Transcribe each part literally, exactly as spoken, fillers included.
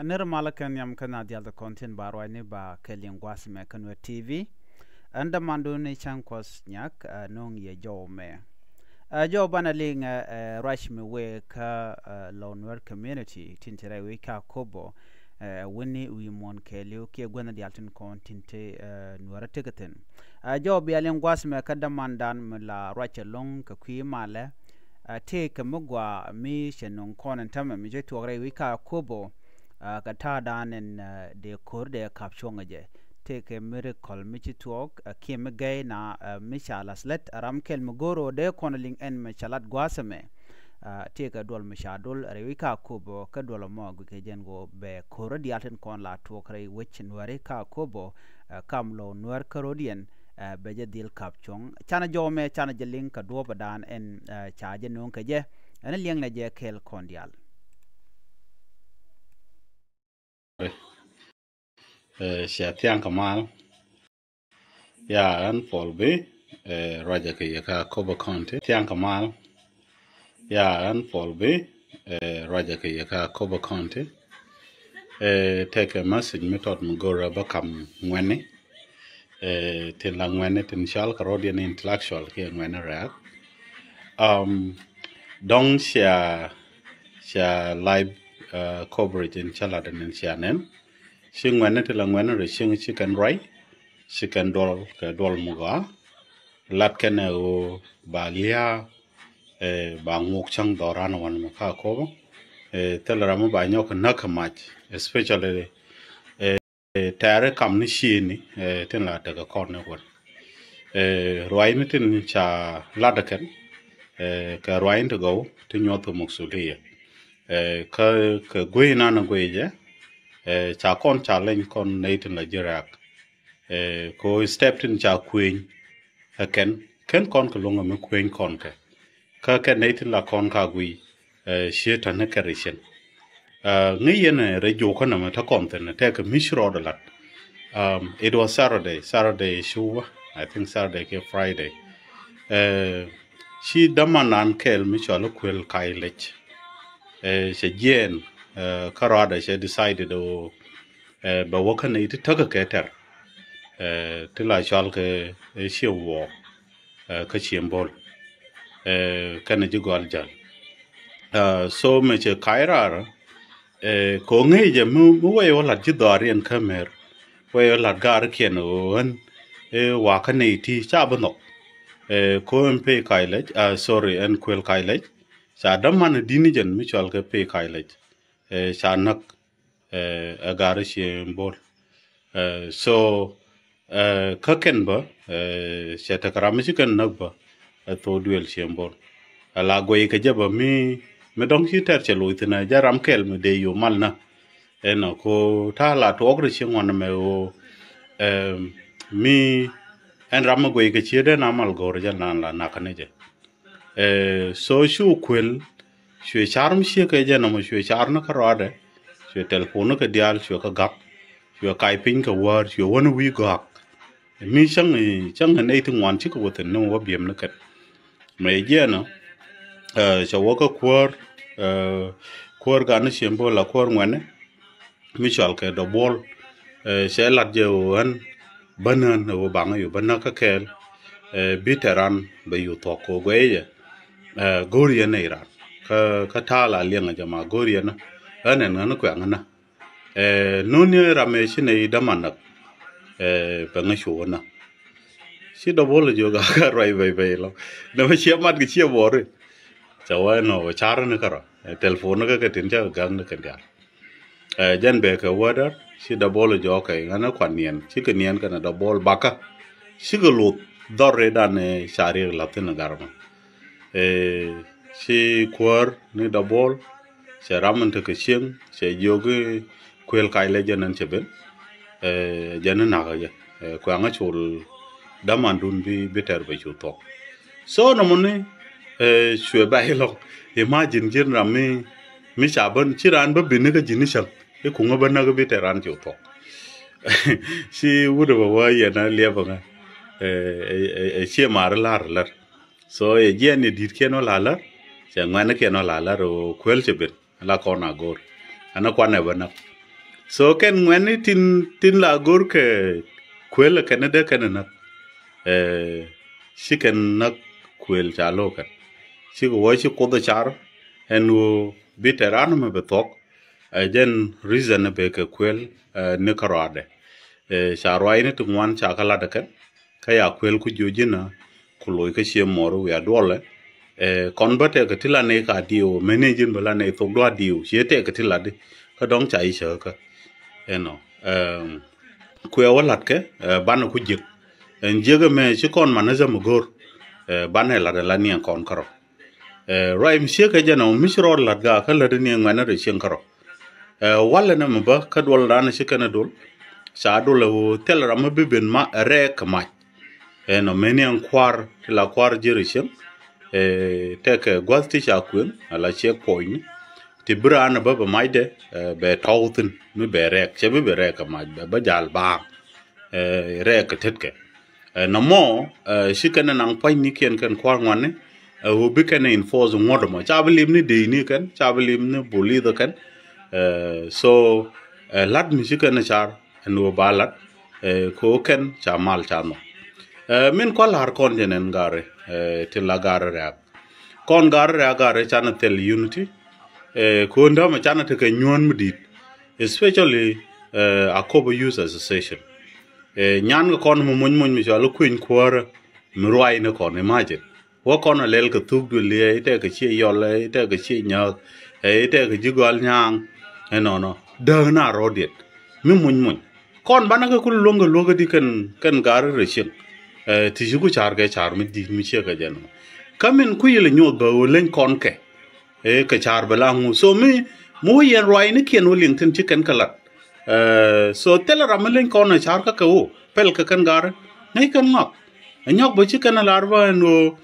Nir malä kɛn nhiam kä na dial ti kɔn tin ba ruacni ba kɛ liŋ gua̱a̱th mɛ kä Nuer T V. Ɛn dämandun ni cäŋ kuɔth nyak, ɛ, nuŋ yɛ jɔw mɛ. Ɛ, jɔw banɛ liŋ, ɛ, ɛ, ruac mi wee kä, ɛ, Lou Nuer community tin ti rɛy wi̱c kä Akobo, ɛ, wi̱ni wi̱i̱ muɔ̱ɔ̱n kɛɛliw kiɛ guänh dial tin kɔn tin ti, ɛ, Nuɛrä tekɛ thi̱n. Ɛ, jɔw bia liŋ gua̱a̱th mɛ kä dämandan mi la ruac ɛlɔ̱ŋ kɛ kui̱ malɛ, ɛ, tëëkɛ mi gɔaa mi cɛ nuŋ kɔn ɛn tämɛ mi cɛ tuɔɔk rɛy wi̱c kä Akobo, ɛ, kɛ ta̱a̱dan ɛn, ɛ, dee ko̱r dee ka̱p cuɔ̱ŋ ɛ jɛ. Tëëkɛ miracle mi ci tuɔɔk, ɛ, kiɛ mi gɛy na, ɛ, mi ca la̱th lät, ɛ, ram kɛl mi go̱o̱r ɣöö dee kɔn liŋ ɛn mi ca lat gua̱a̱th ɛmɛ. Ɛ, tëëkɛ duɔl mi ca dol rɛy wi̱c kä Akobo, kä duɔl ɛmɔ guic kɛ jɛn ɣöö bɛ ko̱r diaal tin kɔn la tuɔɔk rɛy wec Nuɛri kä Akobo, ɛ, kam Lou Nuɛr kä ro̱diɛn, ɛ, bɛ jɛ dhil ka̱p cuɔ̱ŋ. Canɛ jɔw mɛ, canɛ jɛ liŋ kɛ duɔ̱ɔ̱pädan ɛn, ɛ, ca jɛ nööŋ kɛ jɛ. Ɛn liɛŋnɛ jɛ kɛɛl kɔn diaal. Ɛ, cia thiaŋ kɛ mal. Ya, ɛn Paul Bey, ɛ, ruacɛ kɛ yɛ kä Akobo County. Thiaŋ kɛ mal. Ya, ɛn Paul Bey, ɛ, ruacɛ kɛ yɛ kä Akobo County. Ɛ, tekɛ message mi tɔt mi go̱rɛ bä kam ŋuɛni. Ɛ, tin la ŋuɛni tin cal kɛ ro̱diɛn intellectual kiɛ ŋuɛni rɛ̈ɛ̈k. Um, dɔ̱ŋ cia, cia live, ɛ, coverage in ca lat in cia nɛn. Ci ŋuɛni ti la ŋuɛni rɛ cieŋ ci kɛn ruac, ci kɛn duɔl kɛ duɔl mi gɔaa. Lat kɛn ɛ ɣöö ba lia̱a̱, ɛ, ba ŋuɔk cäŋ dhɔran wan mi kä Akobo. Ɛ, thilɛ ram mi ba nyɔk kɛ näk kɛ mac, especially, ɛ, ɛ, tɛɛri kam ni ciëëni, ɛ, tin la tekɛ kɔn ni kuɔn. Ɛ, ruac ni tin ca lat kɛn, ɛ, kɛ ruac ni ti gɔw ti nyuɔth kɛ muksuliya. Ɛ, kä, kɛ guey nan guey jɛ, ɛ, ca kɔn ca leny kɔn nɛy tin la ji̱ rɛ̈ɛ̈k. Ɛ, ko step tin ca kueny ɛ kɛn, kɛn kɔn kɛ luŋ ɛ mi kueny kɔn kɛ. Kä kɛn nɛy tin la kɔn ka guiy, ɛ, cië täni kɛ ricin. Ɛ, ŋäc yɛn ɛ rɛy jok kä nɛmɛ te kɔn thi̱n ɛ tekɛ mi ci rɔɔdɛ lat. Um, it was Saturday, Saturday ci wä, I think Saturday kiɛ Friday. Ɛ, ci däman nan kɛɛl mi cɔal i̱ Kuël Kac Lec. Ɛ, cɛ jiɛɛn, ɛ, kä rɔadɛ cɛ decided ɔ, ɛ, bɛ wä kä nɛy ti täk kɛ tɛr. Ɛ, ti la cɔal kɛ, ɛ, Ciem Wuɔɔk, ɛ, kä Ciem Bol. Ɛ, kɛnɛ ji̱ gɔal jäl. Ɛ, so mëë cɛ kac raar, ɛ, kɛ ɣöö ŋäc jɛ mi, mi wec wä la̱t ji̱ dhɔaariɛn kä mɛr. Wec wä la̱t gaarikiɛn ɣöö ɣän, ɛ, wakä nɛy ti ca bi nhɔk. Ɛ, kɛ ɣöö ɛn Pey Kac Lec, ɛ, sorry, ɛn Kuël Kac Lec. Ca däman ɛ di̱t ni jɛn mi cɔal kɛ Pey Kac Lec. Ɛ, ca näk, ɛ, ɛ, gaari Ciem Bol. Ɛ, so, ɛ, kä kɛn bä, ɛ, cɛ tekɛ ram mi ci kɛn näk bä, ɛ, thok duëël Ciem Bol. Ɛ la guɛy kɛ jɛ bä mi, mi dɔ̱ŋ ci tɛr cɛ loc thi̱n ɛ jɛ ram kɛl mi dee yo̱o̱ mal nä. Ɛnɔ ko ta̱a̱ la tuɔɔk rɛ cieŋ wan ɛmɛ ɣöö, ɛ, mi ɛn ram mi guɛy kɛ cië dee na mal go̱o̱r jɛ nan la nakä ni jɛ. Ɛ, so cu Kuël, cuɛ car mi ciek kɛ jɛ nɔmɔ cuɛ car ni kä rɔadɛ, cuɛ tɛlpon ni kɛ diaal, cuɛ kɛ gak, cuɛ kac piny kɛ wäär, cuɛ wä ni wi̱i̱ gɔ̱a̱k. Mi cäŋ, cäŋ nɛy ti ŋuan cikɛ wä thi̱n ni wä biɛm ni kɛn. Mɛ jiɛn ɔ, ɛ, cɛ wä kä kuäär, ɛ, kuäär gan ni Ciem Bol la kuäär ŋuɛni. Mi cɔal kɛ Dɔbuɔl, ɛ, cɛ lat jɛ ɣöö ɣän bä nään ɛ ɣöö baŋä yu bä näk kä kɛɛl, ɛ, bi tɛran bɛ yu thuɔ̱k kɛ ɣöö guɛy jɛ, ɛ, go̱o̱r yɛn ɛ iran. Kä, kä ta̱a̱ la liɛŋ ɛ jɛ ma go̱o̱r yɛn ɣän ɛn ɣän kuɛŋä nä. Ɛ, nuni ram ɛ ci nɛ i̱ däman näk, ɛ, bɛ ŋä cu wä nä. Ci Dɔbuɔl ɛ jiök a kä ruac bɛy bɛy lɔ. Nɛ bä ciɛ mat kɛ ciɛ buɔri. Cɛ wä ɛnɔ bɛ car ni kärɔ. Ɛ, tɛlpon ni kä kɛ tin cä kɛ gäk ni kɛ diaal. Ɛ, jɛn bɛ kɛ wädär, ci Dɔbuɔl jɔɔk kɛ ŋänä kuan niɛn, cikɛ niɛn kɛnɛ Dɔbuɔl bakä. Cikɛ luth dhɔr ridan ɛ ca riɛk la̱th thin ɛ garmä. Ɛ, ci kuäär ni Dɔbuɔl, cɛ ram in tekɛ cieŋ, cɛ jiök i̱ Kuël Kac Lec jɛn ɛn cɛ ben. Ɛ, jɛn ni nakä jɛ. Ɛ, kuɛŋä col dämandun bi, bi tɛr bɛ cu thuɔ̱k. So nɔmɔni, ɛ, cuɛ bɛ ilɔŋ. Imagine ji̱n ram mi, mi ca bä, ci raan bä bini kä ji̱n ni cäŋ. I̱ kuŋä bä näk bi tɛr raan cu thuɔ̱k. Ci wut ɛ bä wä yɛn a liɛp ɛŋä. Ɛ, ɛ, ɛ, ɛ, ciɛ mar lar lär. So ɛ jiɛn ni di̱t kiɛn wä la lär. Cɛ ŋuɛn kiɛn wä la lär ɛ Kuël cɛ ben. La kɔn a go̱o̱r. Ɛn a kuan ɛ bä näk. So kɛn ŋuɛ̈ni tin, tin la go̱r kɛ kuël kɛn dee kɛn näk. Ɛ, ci kɛn näk kuël ca lo̱k kɛn. Cikɛ wä ci Kuoth ɛ car ɛn ɣöö bi tɛ̈ran mɛ bɛ thuɔ̱k. Ɛ jɛn reason bɛ kɛ kuël, ɛ, ni kärɔadɛ. Ɛ, ca ruacni ti ŋuan ca kä lat ɛ kɛn. Kä ya kuël ku jiö ji̱n a ku loc kä cie muɔɔr wiaa duɔlɛ. Ɛ, kɔn bä tɛkɛ ti la nɛy ka diw, mɛni ji̱n bä la nɛy thok dua̱a̱ diw, cie tɛkɛ ti la di. Kä dɔ̱ŋ ca i̱ cäkä. Ɛnɔ, ɛm, kuɛ wä la̱tkɛ, ɛ, banɛ ku jiäk. Ɛn jiäk ɛmɛ ci kɔn man ɛ zäm go̱r. Ɛ, banɛ la̱t ɛ la niɛŋ kɔn kärɔ. Ɛ, ruac mi ciek kɛ jɛn ɔ mi ci rɔɔd la̱t gaa kä lätdä ni ŋuɛ̈nä rɛy cieŋ kärɔ. Ɛ, walɛ nɛ mi bä kä duɔl raan ci kɛn ɛ dol. Ca dol ɛ ɣöö thil ram mi bi ben ma ɛ rɛɛk kɛ mac. Ɛnɔ meni ɛn kua̱r ti la kua̱r ji̱ rɛy cieŋ. Ɛ, tɛkɛ gua̱th ti ca kuëŋ ala ciek puɔ̱nyni. Ti bi raan ɛ bä bɛ macdɛ, ɛ, bɛ tɔw thi̱n mi bɛ rɛɛk, cɛ bi bɛ rɛɛk kɛ mac, bɛ bä jal baaŋ. Ɛ, rɛɛk kɛ tetkɛ. Ɛ, nɔmɔ, ɛ, ci kɛn ɛ naŋ pua̱nynikiɛn kɛn kua̱r ŋuani, ɛ, ɣöö bi kɛn ɛ enforce ŋuɔ̱t ɛmɔ. Ca bi lim ni deeni kɛn, ca bi lim ni bulith kɛn. Ɛ, so, ɛ, la̱t mi ci kɛn ɛ car, ɛn ɣöö ba la̱t, ɛ, kɛ ɣöö kɛn ca mal ca nhɔk. Ɛ, min kua̱r la̱r kɔn jɛn ɛn gari, ɛ, ti la gari rɛ̈ɛ̈k. Kɔn gari rɛ̈ɛ̈k gari canɛ thil unity. Ɛ, kɛ ɣöö dämɛ canɛ tekɛ nyuɔ̱ɔ̱n mi di̱i̱t. Especially, ɛ, Akobo Youth Association. Ɛ, nyan kɛ kɔn mi muny muny mi cɔal i̱ kueny kuäärä mi ruac ni kɔn, imagine. Wä kɔn a lɛl kɛ thuk duël iɛ, i̱ tɛkɛ cie yɔl, ɛ, i̱ tɛkɛ cie nyääk, ɛ, i̱ tɛkɛ ji̱ gɔal nyaaŋ, ɛnɔnɔ. Dääk na rɔɔdiɛt. Mi muny muny. Kɔn banɛ kɛ kul luäŋ kɛ luäk di kɛn, kɛn gari rɛy cieŋ. Ɛ, ti ci ku ca̱r kɛ ca̱r mi di̱i̱t mi ciek kɛ jɛn. Kä min ku yil ɛ nyoth bä ɣöö leny kɔn kɛ. Ɛ, kɛ ca̱r bɛ la ŋu. So mi, mi wä yɛn ruacnikiɛn wä liŋ tin ci kɛn kɛ lat. Ɛ, so thilɛ ram mi leny kɔn ɛ ca̱r kä kɛ wä pɛl kɛ kɛn gari. Ŋäc kɛn ŋɔak. Ɛ nyɔk bä ci kɛn ɛ lar bä ɛn ɣöö,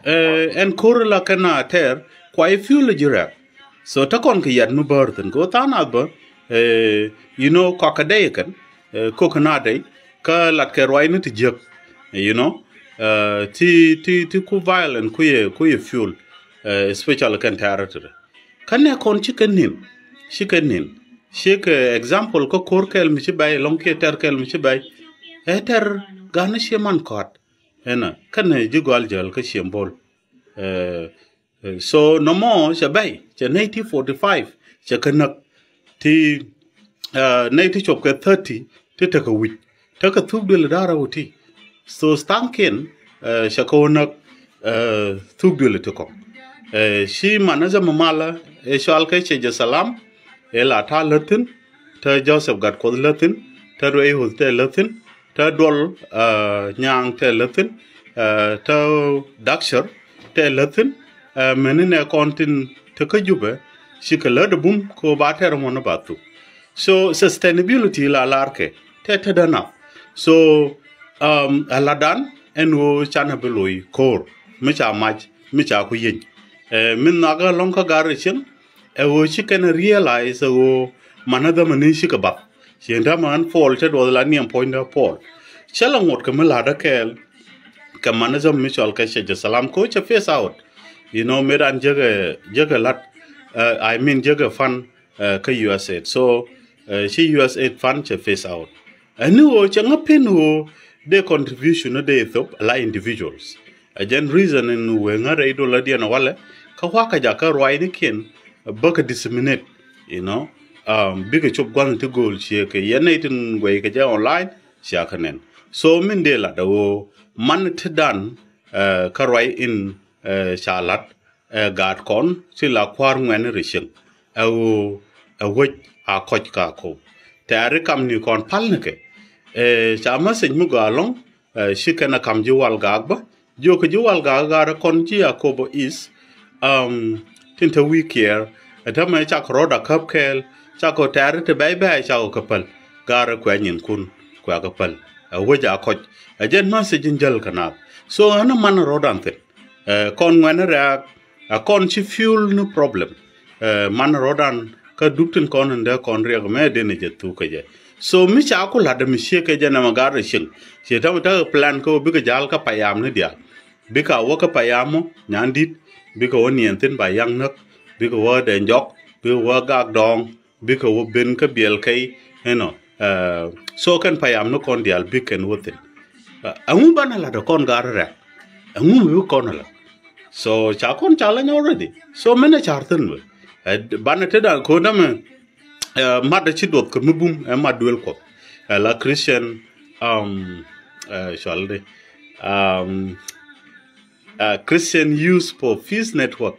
ɛ, ɛn ko̱r la kɛn a tɛɛr kua i̱ piul ɛ ji̱ rɛ̈ɛ̈k. So te kɔn kɛ yat mi bäär thi̱n kɛ wä tha̱a̱ŋ nath bä, ɛ, you know, kɔakɛ dɛy kɛn, ɛ, ko̱k kɛ na dɛy kä lat kɛ ruacni ti jiäk, you know, ɛ, ti, ti, ti ku violent ku yɛ, ku yɛ fuel, ɛ, especially kɛn territory. Kä nɛ kɔn ci kɛ nin, ci kɛ nin. Ci kɛ example kä ko̱r kɛl mi ci bɛy, lɔŋ kiɛ tɛr kɛl mi ci bɛy. Ɛ tɛr ga̱n ci man kɔat. Ɛnɔ, kɛn ji̱ gɔal jäl kä ciɛ bol. Ɛ, ɛ, so nɔmɔ cɛ bɛy, cɛ nɛy ti forty five, cɛ kɛ näk ti, ɛ, nɛy ti cop kɛ thirty ti tekɛ wi̱c. Tekɛ thuk duël da̱rä wä ti. So tha̱a̱ŋkiɛn, ɛ, cɛ kɛ wä näk, ɛ, thuk duël ti kɔ̱ŋ. Ɛ, ci man ɛ zɛ mɛ malä, ɛ, cɔal kɛ cɛ jɛ salam, ɛ la ta̱a̱ läthin, te Joseph Gatkuoth läthin, te Ruey Huth te läthin, te Duɔl, ɛ, Nyaŋ te läthin, ɛ, te Dakcär te läthin, ɛ, meni nɛ kɔn tin te kä Jubɛ, cikɛ lätdɛ bum kɛ ɣöö ba tɛr ŋuɔ̱n ba thuk. So sustainability la larkɛ, te te dä nath. So, um, a ladan ɛn ɣöö canɛ bi lo̱c ko̱o̱r, mi ca mac, mi ca ku yieny. Ɛ, min nhɔakä lɔ̱ŋ kä gar rɛ cieŋ, ɛ ɣöö ci kɛn realize ɛ ɣöö manä dhamani cikɛ bath. Ci dhamɛ ɣän Paul cä duɔth la niɛm puɔ̱nydä Paul. Cä la ŋot kɛ mi la̱tdä kɛɛl kɛ manä dham mi cɔal kɛ cɛ jɛ salam kɛ ɣöö cɛ face out. You know, mëë dan jekɛ, jekɛ la̱t, ɛ, I mean jekɛ fund, ɛ, kä U S aid. So, ɛ, ci U S aid fund cɛ face out. Ɛ ni ɣöö cɛ ŋä pen ɣöö dee contribution ni dee thop la individuals. Ɛ jɛn reason in wee ŋä rɛy dollar diɛn walɛ kä wakä jakä ruacnikiɛn bäkɛ disseminate, you know, um, bikɛ cop gua̱n ti go̱o̱l ciek kɛ yɛn nɛy tin guɛy kɛ jɛ online cia kä nɛn. So min dee lat ɛ ɣöö man ti dan, ɛ, kä ruac in, ɛ, ca lat, ɛ, gaat kɔn ti la kua̱r ŋuɛn rɛ cieŋ. Ɛ ɣöö ɛ wec a kɔc ka kop. Tɛɛri kam ni kɔn pal ni kɛ. Ɛ, ca message mi gɔaa lɔŋ, ɛ, ci kɛn a kam ji̱ wal gaak bä. Jiökɛ ji̱ wal gaak gaarɛ kɔn ji̱ a kop is, um, tin te wi̱i̱ kiɛɛr. Ɛ tämɛ cakɔ rɔɔd a käp kɛɛl. Cakɔ tɛɛri ti bɛy bɛy cakɔ kɛ päl. Gaarɛ kuɛ nyinkun kuɛ kɛ päl. Ɛ wec a kɔc. Ɛ jɛn message in jäl kɛ naath. So ɣän a man rɔɔd an thin. Ɛ, kɔn ŋuɛ̈ni rɛ̈ɛ̈k, ɛ, kɔn ci fuel ni problem. Ɛ, man rɔ̱dan kä dup tin kɔn in dee kɔn riɛk mɛ den jɛ thuk kɛ jɛ. So mi ca ku la̱t mi ciek kɛ jɛ nɛmɛ gar rɛ cieŋ. Ciɛ täämɛ tekɛ plan kä wä bikɛ ja̱l kä payam ni diaal. Bikɛ a wä kä payam mɔ, nyan di̱t, bikɛ wä niɛn thi̱n ba yaŋ näk, bikɛ wä dɛ jɔk, bikɛ wä gak dɔɔŋ, bikɛ wä ben kä biɛl kɛy, You know, uh, so kɛn payam ni kɔn diaal bik kɛn wä thin. Uh, ɛŋu banɛ lat ɛ kɔn gar rɛk? Ɛŋu mi bi kɔn ɛ lat? So ca kɔn ca leny already. So mɛn ɛ car thin wä. Uh, banɛ te dan ko dämɛ, uh, mat ɛ ci duɔth kɛ mi bum ɛ mat duel kuɔth. Ɛ la Christian, um, uh, cual di, um, uh, Christian Youth for Peace Network.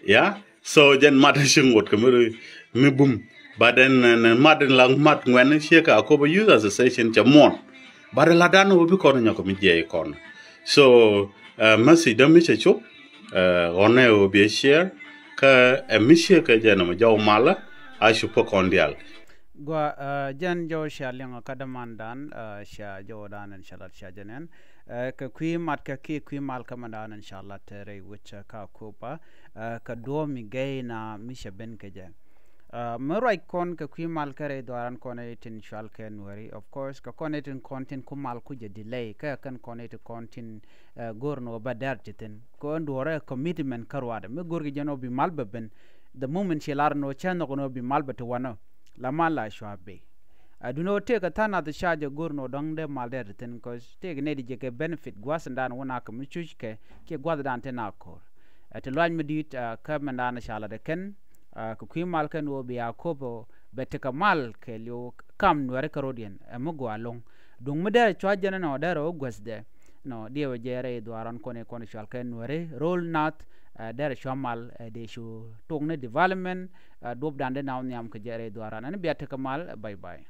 Yeah. So jɛn mat cieŋ wot kɛ mi, mi bum. But then, uh, mat in la mat ŋuɛn ciɛ kɛ Akobo Youth Association cɛ muɔn. But la dan wä bi kɔn nyɔk mi jiɛc kɔn. So, uh, message dämi cɛ cop. Uh, ɣɔnɛ wä bi share. Kä ɛ mi ciɛ kɛ jɛn mɛ jɔw malä. A cupä kɔn dial. Gua, uh, jɛn jɔw cia liŋ kä dämandan, uh, cia jɔw dan in ca lat cia jɛn ɛn. Uh, kɛ kui̱ mat kɛ kiɛ kui̱ mal kä mɛndan in ca lat rɛy wec kä Akobo. Uh, kɛ duɔ̱ɔ̱p mi gɛy na mi cɛ ben kɛ jɛ. Uh, mi ruac kɔn kɛ kui̱ mal kä rɛy dhuaran kɔn ɛ tin cual kɛ Nuɛri. Of course, kɛ kɔn ɛ tin kɔn tin ku mal ku jɛ delay, kɛ kɛn kɔn ɛ tin kɔn tin, uh, go̱r ni wä bä dɛr ti thin. Kɔn duɔrɛ commitment kä ruadɛ. Mi go̱r ki jɛn wä bi mal bɛ ben. The moment ci lar ni wä cɛ nhɔk ni wä bi mal bɛ ti wanɔ. La mal la cua bɛ. A duni wä tëëk kä tha̱a̱ŋ nath ca jɛ go̱r ni wä dɔ̱ŋ dee mal dɛr ti thin, 'cause tëëk nɛy di jɛ kɛ benefit gua̱thdan wä na kɛ mi cuc kɛ, kiɛ gua̱thdan ti na ko̱r. Ɛ ti luac mi di̱i̱t, ah, kä mɛndan ca lat ɛ kɛn, ah, kɛ kui̱ mal kɛn wä bi Akobo bɛ tekɛ mal kɛ liw kam Nuɛri kä rɔ̱diɛn, ɛ mi gɔaa ɛlɔ̱ŋ. Duŋ mi derɛ cua jɛn ɛnɔ derɛ wä guäthdɛ, nɔ, diɛwɛ jɛ rɛy dhuaran kɔn i̱ kɔn cual kɛ Nuɛri, ro̱l nath, ah, derɛ cua mal, ɛ dee cu tok ni development, ah, duɔ̱pdan dee na wä nhiam kɛ jɛ rɛy dhuaran. Ɛn bia tekɛ mal, bye bye.